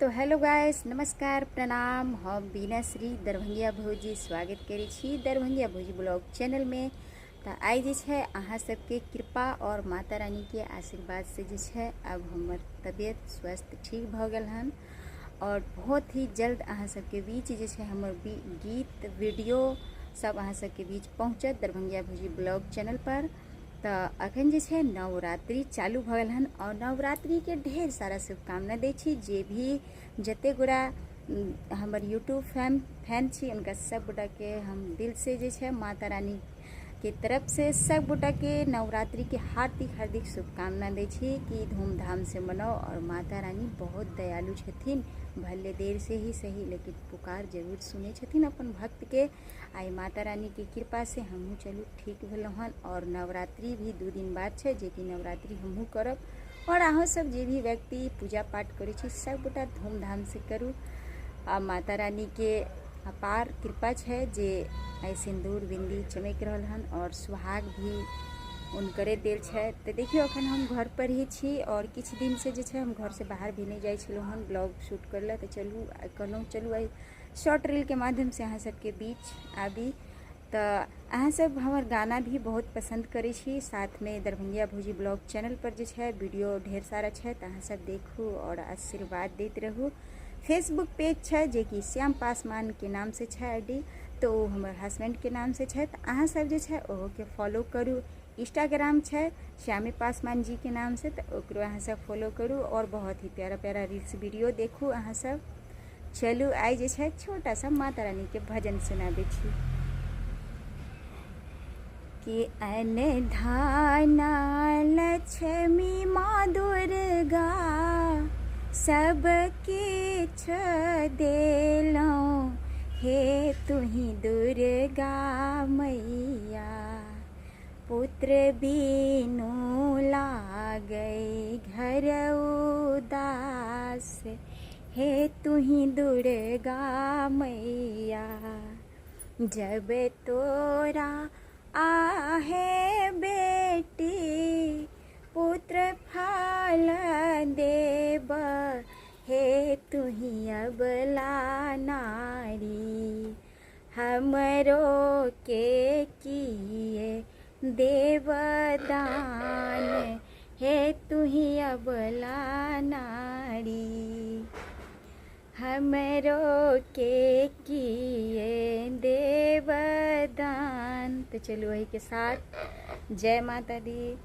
तो hello guys, नमस्कार, प्रणाम। हम बीना श्री दरभंगिया भौजी स्वागत करै छी दरभंगिया भौजी ब्लॉग चैनल में। तो आइ जे छै अहाँ सबके कृपा और माता रानी के आशीर्वाद से जे छै अब हमर तबियत स्वस्थ ठीक भऽ गेल हन और बहुत ही जल्द अहाँ सबके बीच जे छै हमर गीत वीडियो सब अहाँ सबके बीच पहुँचत दरभंगिया भौजी ब्लॉग चैनल पर। तो अखन जे छै नवरात्रि चालू भऽ गेल हन और नवरात्रि के ढेर सारा शुभकामना दै छी। जे भी जते गोरा हमर यूट्यूब फैन छी उनका सब गोटा के हम दिल से जे छै माता रानी के तरफ से सब गोटा के नवरात्रि के हार्दिक हार्दिक शुभकामना दै छी कि धूमधाम से मनाओ। और माता रानी बहुत दयालु छथिन, भले देर से ही सही लेकिन पुकार जरूर सुनै छथिन अपन भक्त के। आई माता रानी के कृपा से हमहूँ चलू ठीक भेलहुँ हन और नवरात्रि भी 2 दिन बाद छै, जे कि नवरात्रि हमहूँ करब और अहाँ सब जे भी व्यक्ति पूजा पाठ करै छी सब गोटा धूमधाम से करू। आ माता रानी के अपार कृपा छै जे आइ सिन्दूर बिन्दी चमकि रहल हन और सुहाग भी हुनकरे देल छै। तो देखियौ अखन हम घर पर ही छी और किछु दिन से जे छै हम घर से बाहर भी नहीं जाइ छलहुँ हन ब्लॉग शूट करै लए। तो चलू कहलहुँ चलू आइ शॉर्ट रील के माध्यम से अहाँ सबके बीच आबी। तो अहाँ सब हमर गाना भी बहुत पसंद करै छी, साथ में दरभंगिया भौजी ब्लॉग चैनल पर जे छै वीडियो ढेर सारा छै, तो अहाँ सब देखू और आशीर्वाद दैत रहू। फेसबुक पेज छै जे कि श्याम पासवान के नाम से छै I D, तो ओ हमर हस्बैंड के नाम से छै, तो अहाँ सब जे छै ओहो के फॉलो करू। इंस्टाग्राम छै श्यामी पासवान जी के नाम से, तो ओकरो अहाँ सब फॉलो करू और बहुत ही प्यारा प्यारा रील्स वीडियो देखू अहाँ सब। चलू आइ जे छै छोटा सा माता रानी के भजन सुनाबै छी कि अनधाना लक्ष्मी माँ दुर्गा सब किछु देलहुँ हे तुही दुर्गा मैया। पुत्र बिनु लागै घर उदास हे तुही दुर्गा मैया। जब तोरा आहे बेटी पुत्र फल देब हे तुही अबला नारी। हमरो के किए देवदान हे तुही अबला नारी। हमरो के किए देवदान। तो चलू वही के साथ जय माता दी।